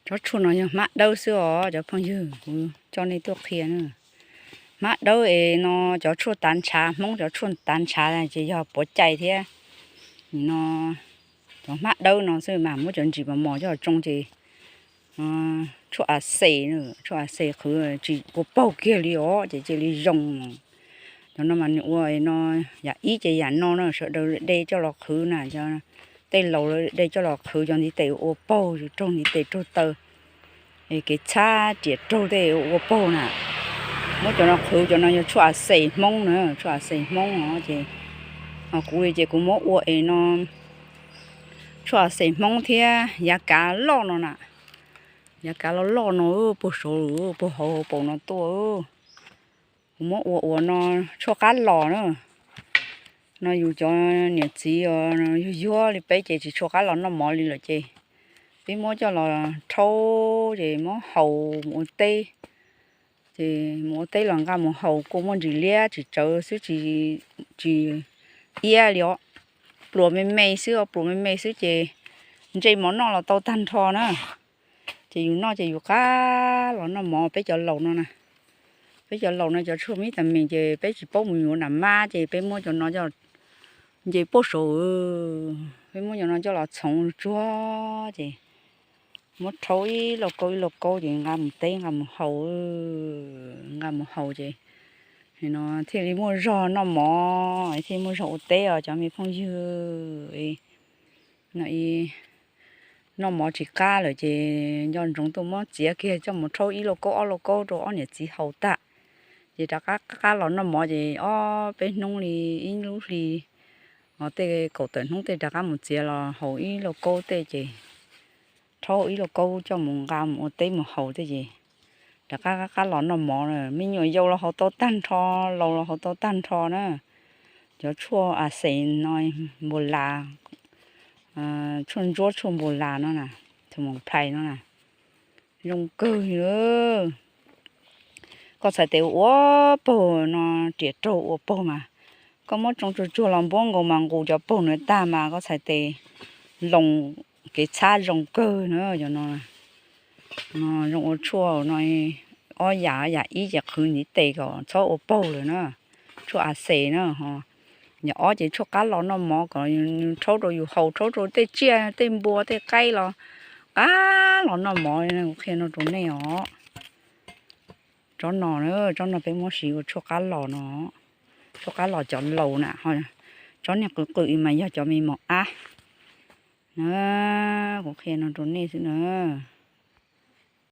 Cov tshuaj no yog hmab dawb xwb os cov phooj ywg, kuv coj nej tuaj qhia na. Hmab dawb es no cov tshuaj tav ntshav, Hmoob cov tshuaj tav ntshav ces yog puav cai thiab. Nim no cov hmab dawb no xwb mas muab cov ntsis mos mos coj tsoo ces tshuaj a xes, tshuaj a xes qhwv tsis ua paug kiag li os ces cia li zoo. Cov no mas nws ua no yam ib ces yam no na, sawv daws de coj los qhwv na, tej laus lawv de coj los qhwv cov ntiv tes ua paug, yus raug ntiv tes raug taw, es kev txhab riam raug tej ua paug na. Muab cov no qhwv, cov no yog tshuaj a xes Hmoob na, tshuaj a xes Hmoob os ces, ho kuv li ces kuv muab ua es no tshuaj a xes Hmoob thiab yav kav loj no na, yav kav loj loj no puag saud, puag hauv paus no tuaj. Kuv muab ua ua no tshuaj qab los na. No yus cov niam txiv yuag yuag li peb ces tsis tshua qab los noj mov li lawm ces peb muab coj los rhaub ces muab haus mus ua teb. Ces mus ua teb los nqa mus haus kuj muaj ntsis liab tsis tsawv xwb, tsis iab li os. Pluas me me xwb, pluas me me xwb ces ntse mov noj los tau tag nrho na. Ces yus noj ces yus qab los noj mov, peb cov laus no na. Peb cov laus no cov tshuaj vitamin ces peb tsis paub mus yuav nram mab ces peb muab cov no nce puag saud, peb muab cov no coj los txhoov tsuag ces muab rhaub ib lauj kaub ib lauj kaub ces nqa mus teb nqa mus haus, nqa mus haus ces no thiaj li muaj zog noj mov, thiaj muaj zog ua teb os cov me phooj ywg. No noj mov tsis qab lawm ces nco ntsoov tuaj muab txiav kiag coj mus rhaub ib lauj kaub ob lauj kaub rau ob niam txiv haus tag, ces rov qab qab los noj mov ces ob peb hnub li ib lub hli, tej kaum tawm hnub tej rov qab mus txiav los haus ib lauj kaub tej ces rhaub ib lauj kaub coj mus nqa mus ua teb mus haus tej ces rov qab qab qab los noj mov. Me nyuam yaus los haus tau tag nrho, laus los haus tau tag nrho na. Cov tshuaj a xes no, npua las, tshuaj ntsuab tshuaj npua las no na, thaum mus plhais no na, zoo kawg li. Koj txhais tes ua paug no, riam raug ua paug mas koj muab tsoo tsuag tsuag los npuab nkaus mas nqus cov paug ntawd tag mas koj txhais tes loo kev txhab zoo kawg na. Cov no zoo ua tshuaj no, ob yam, yam ib ces qhwv ntiv tes kom txhob ua paug lawm na, tshuaj a xes na. Yam ob ces tshuaj qab los noj mov kom nws rhaub rau yus haus, rhaub rau tej tsiaj tej npua tej qaib los qab los noj mov, kuv qhia no rau nej os. Tsob no, tsob no peb muab siv ua tshuaj qab los no, tshuaj qab los cov laus na. Tsob niag qw qw mas yog cov me mos ab na, kuv qhia no rau nej xwb na.